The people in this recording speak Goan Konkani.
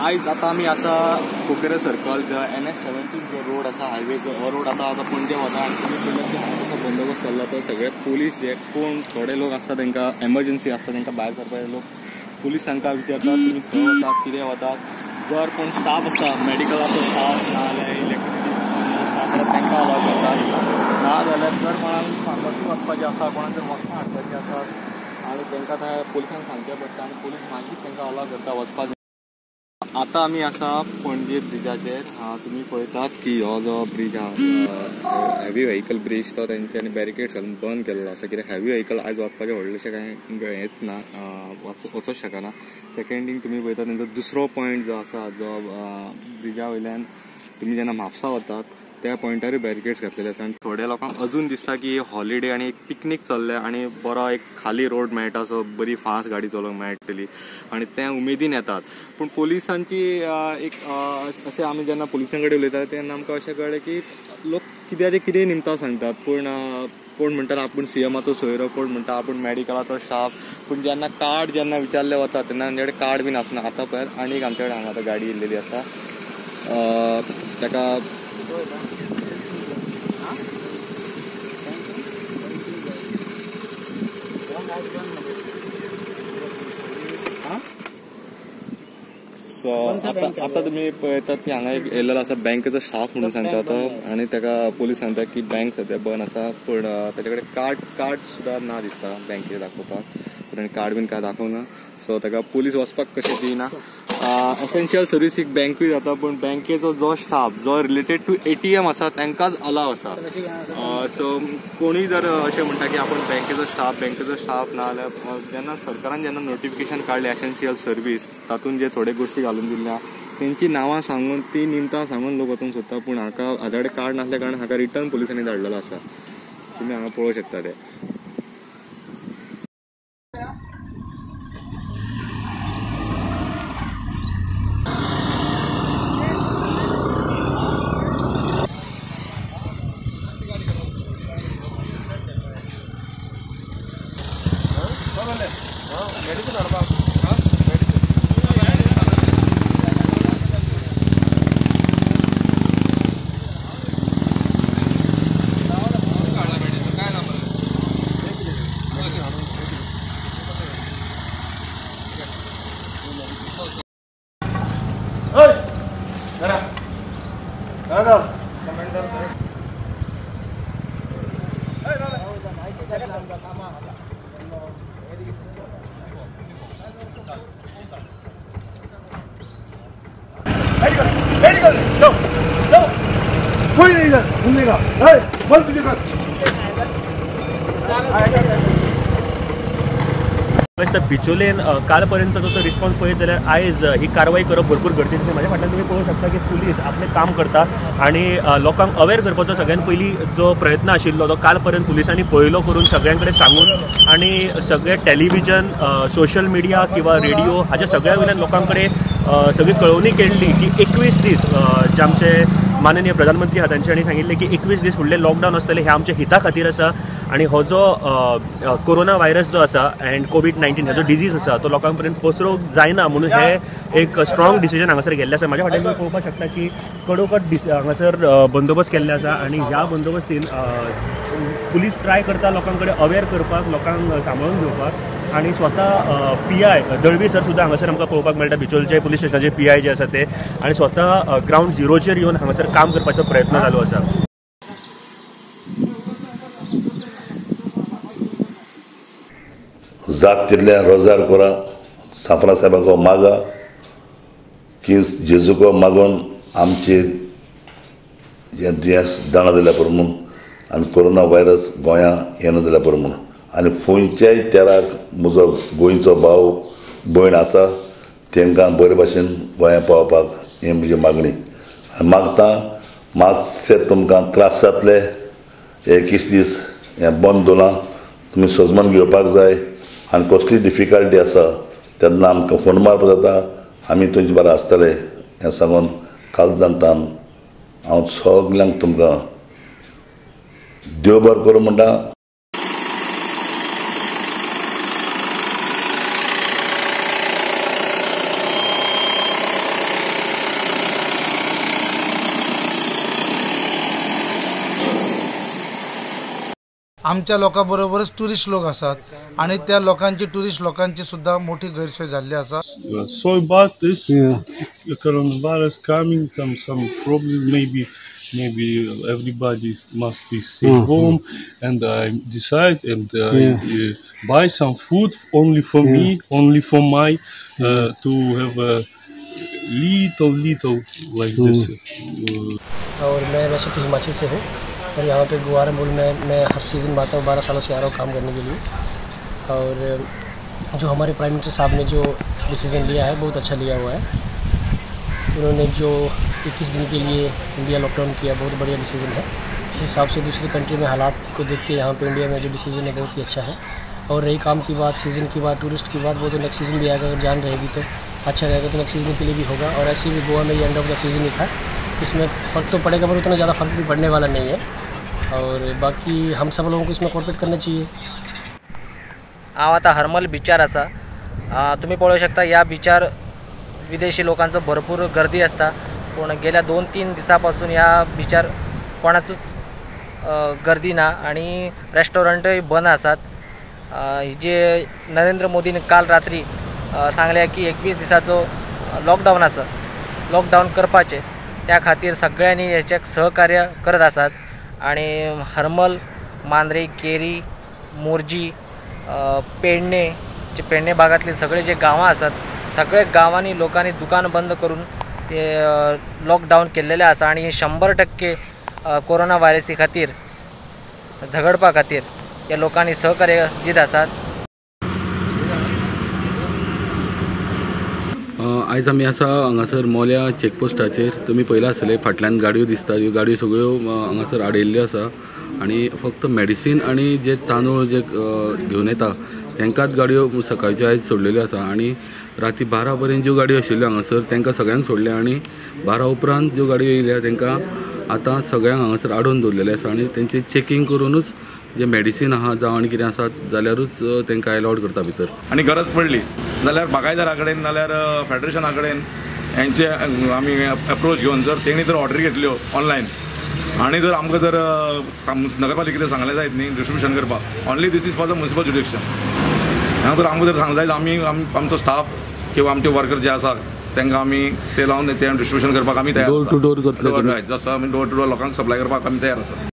आयज आतां आमी आसा कुकेरे सर्कल, जो NH17 जो रोड आसा, हायवे जो हो रोड आतां आतां पणजे वता आनी तुमी पळयल्यार की हांगा कसो बंदोबस्त चल्ला तो सगळे पोलीस जे कोण थोडे लोक आसता तांकां एमर्जन्सी आसता तांकां भायर सरपाक लोक पुलीस तांकां विचारतात तुमी खंय वतात कितें वतात. जर कोण स्टाफ आसा मेडिकलाचो स्टाफ ना जाल्यार इलेक्ट्रिसिटी स्टाफ जाल्यार तांकां अलाव करतात, ना जाल्यार जर कोणाक फार्मासी वचपाचें आसा, कोणाक जर वखदां हाडपाचीं आसा आनी तांकां त्या पोलिसांक सांगचें पडटा आनी पोलीस मागीर तांकां अलाव करता वचपाक. आतां आमी आसा पणजे ब्रिजाचेर. तुमी पळयतात की हो जो ब्रीज आहा हेवी व्हेकल ब्रीज तो तेंच्यांनी बॅरिकेड्स घालून बंद केल्लो आसा, कित्याक हेवी व्हेकल आयज वचपाचें व्हडलेशें कांय हेंच ना, वचोंक शकना. सेकंड थींग तुमी पळयतात तेंचो दुसरो पॉयंट जो आसा जो ब्रिजा वयल्यान तुमी जेन्ना म्हापसा वतात त्या पॉयंटारूय बॅरिकेड्स घातलेले आसा. आनी थोड्या लोकांक अजून दिसता की हॉलिडे आनी एक पिकनीक चल्ल्या आनी बरो एक खाली रोड मेळटा, सो बरी फास्ट गाडी चलोवंक मेळटली आनी ते उमेदीन येतात. पूण पोलिसांची एक अशें आमी जेन्ना पोलिसां कडेन उलयतात तेन्ना आमकां अशें कळ्ळें की लोक कित्याचें कितें निमतां सांगतात. पूण कोण म्हणटा आपूण सीएमाचो सोयरो, कोण म्हणटा आपूण मेडिकलाचो स्टाफ, पूण जेन्ना कार्ड जेन्ना विचारले वता तेन्ना आमचे कडेन कार्ड बीन आसना. आतां पळय आनी एक आमचे कडेन हांगा आतां गाडी येयल्लेली आसा ताका सो आतां तुमी पळयतात की हांगा एक येयल्लो आसा बँकेचो स्टाफ म्हणून सांगता तो आनी ताका पोलीस सांगता की बँक सद्या बंद आसा, पूण ताचे कडेन कार्ड सुद्दां ना दिसता बँकेर दाखोवपाक, पूण कार्ड बीन काय दाखोवना. सो ताका पोलीस वचपाक कशें दिना. एसेन्शियल सर्विसीक बँकूय जाता, पूण बँकेचो जो स्टाफ जो रिलेटेड टू ATM आसा तांकांच अलाव आसा. सो कोणूय जर अशें म्हणटा की आपूण बँकेचो स्टाफ ना जाल्यार जेन्ना सरकारान जेन्ना नोटिफिकेशन काडलें एसेन्शियल सर्वीस तातूंत जे थोडे गोश्टी घालून दिल्या तेंची नांवां सांगून ती निमतां सांगून लोक वचूंक सोदता, पूण हाका हाज्या कडेन कार्ड नासल्या कारणान हाका रिटर्न पोलिसांनी धाडलेलो आसा. तुमी हांगा पळोवंक शकता ते. कोई नहीं इधर घूमने का, बंद तुझे कर. बिचोलेन कालपर्यंत जसो रिस्पॉन्स पळयत जाल्यार आयज ही कारवाई करप भरपूर गरजेची. म्हाज्या फाटल्यान तुमी पळोवंक शकता की पुलीस आपलें काम करता आनी लोकांक अवेर करपाचो सगळ्यान पयलीं जो प्रयत्न आशिल्लो तो काल पर्यंत पुलिसांनी पळयलो करून सगळ्यां कडेन सांगून आनी सगळे टेलिव्हिजन, सोशल मिडिया किंवा रेडिओ हाज्या सगळ्या वयल्यान लोकां कडेन सगळी कळोवणी केल्ली की 21 दीस जे आमचे माननीय प्रधानमंत्री आहा तांच्यांनी सांगिल्लें की 21 दीस फुडले लॉकडावन आसतले हे आमच्या हिता खातीर आसा आनी हो जो कोरोना व्हायरस जो आसा अँड कोवीड-19 हो जो डिजीज आसा तो लोकां पर्यंत पसरोवंक जायना म्हणून हे एक स्ट्रॉंग डिसिजन हांगासर घेल्लें आसा. म्हाज्या फाटल्यान तुमी पळोवपाक शकता की कडोकड हांगासर बंदोबस्त केल्ले आसा आनी ह्या बंदोबस्तीन पुलीस ट्राय करता लोकां कडेन अवेर करपाक, लोकांक सांबाळून घेवपाक आनी स्वता PI Dalvi sir सुद्दां हांगासर आमकां पळोवपाक मेळटा, बिचोलचे पुलीस स्टेशनाचे PI जे आसा ते, आनी स्वता ग्रावंड झिरोचेर येवन हांगासर काम करपाचो प्रयत्न चालू आसा. जात तितल्या रोजार कोरा सांफ्रा साहेबाको मागा की जेजूको मागून आमचेर हें दुयेंस दाणा दिल्या पुरो म्हूण आनी कोरोना व्हायरस गोंया येना दिल्या पुरो म्हूण आनी खंयच्याय तेराक म्हजो गोंयचो भाव भयण आसा तांकां बरे भाशेन गोंया पावपाक हें म्हजी मागणी. आनी मागता मातशें तुमकां त्रास जातले, 21 दीस हें बंद दवरलां, तुमी सजमान घेवपाक जाय आनी कसली डिफिकल्टी आसा तेन्ना आमकां फोन मारपाक जाता, आमी तुमचे बरें आसतले हें सांगून कालजांतान हांव सगल्यांक तुमकां देव बरें करूं म्हणटा. आमच्या लोकां बरोबरच टुरिस्ट लोक आसात आणि त्या लोकांची टुरिस्ट लोकांची सुद्धा मोठी गैरसोय झाल्ली आसा. So about this coronavirus coming, some problem maybe everybody must be stay home, and I decide and I buy some food only for me, only for my to have a little like this. और मैं वैसे तो हिमाचल से हूँ, पर यहाँ पे गोवा आरंबोल में मैं हर सीज़न आता हूँ, 12 सालों से आ रहा हूँ काम करने के लिए। और जो हमारे प्राइम मिनिस्टर साहब ने जो डिसीज़न लिया है बहुत अच्छा लिया हुआ है। उन्होंने जो 21 दिन के लिए इंडिया लॉकडाउन किया, बहुत बढ़िया डिसीज़न है। इस हिसाब से दूसरी कंट्री में हालात को देख के यहाँ पे इंडिया में जो डिसीज़न है बहुत ही अच्छा है। और रही काम की बात, सीज़न की बात, टूरिस्ट की बात, वो तो नेक्स्ट सीज़न भी आएगा, अगर जान रहेगी तो अच्छा रहेगा, तो नेक्स्ट सीज़न के लिए भी होगा। और ऐसे भी गोवा में ये एंड ऑफ the season ही था, इसमें फ़र्क तो पड़ेगा पर उतना ज़्यादा फ़र्क भी पड़ने वाला नहीं है। और बाकी हम सब लोगों को इसमें कॉपरेट करना चाहिए। हांव आतां हरमल बिचार आसा, तुमी पळोवंक शकता ह्या बिचार विदेशी लोकांचो भरपूर गर्दी आसता, पूण गेल्या 2-3 दिसां पासून ह्या बिचार कोणाचोच गर्दी ना आनी रेस्टॉरंटय बंद आसात। जे नरेंद्र मोदीन काल रात्री सांगलें की 21 दिसाचो लॉकडावन आसा, लॉकडावन करपाचें, त्या खातीर सगळ्यांनी हेचें सहकार्य करत आसात। आनी हरमल, मांद्रे, केरी, मोरजी, पेडणे, जे पेडणे भागांतले सगळे जे गांवां आसात सगळे गांवांनी लोकांनी दुकान बंद करून ते लॉकडावन केल्लेलें आसा आनी 100% कोरोना व्हायरसी खातीर झगडपा खातीर ह्या लोकांनी सहकार्य दीत आसात। आयज आमी आसा हांगासर मोल्या चॅकपोस्टाचेर। तुमी पळयलां आसतलें फाटल्यान गाडयो दिसता, ह्यो गाडयो सगळ्यो हांगासर आडयल्ल्यो आसा आनी फक्त मेडिसीन आनी जे तांदूळ जे घेवन येता तांकांच गाडयो सकाळच्यो आयज सोडलेल्यो आसा आनी राती 12 पर्यंत ज्यो गाडयो आशिल्ल्यो हांगासर तांकां सगळ्यांक सोडल्या आनी 12 उपरांत ज्यो गाडयो येयल्या तांकां आतां सगळ्यांक हांगासर आडोवन दवरलेलें आसा आनी तेंचें चॅकींग करुनूच जे मेडिसीन आहा जावं आनी कितें आसा जाल्यारूच तांकां एलावड करता भितर। आनी गरज पडली जाल्यार बागायदारा कडेन नाल्यार फेडरेशना कडेन हेंचे आमी एप्रोच घेवन जर तेणी जर ऑर्डरी घेतल्यो ऑनलायन आनी जर आमकां जर नगरपालिकेन सांगलें जायत न्ही डिस्ट्रिब्युशन करपाक, only this is for the municipal jurisdiction. हांगा जर आमकां जर सांगलें जायत आमी आमचो स्टाफ किंवा आमचे वर्कर जे आसा तांकां आमी ते लावन ते डिस्ट्रिब्युशन करपाक आमी तयार डोर टू डोर करतले, जसो आमी डोर टू डोर लोकांक सप्लाय करपाक आमी तयार आसा।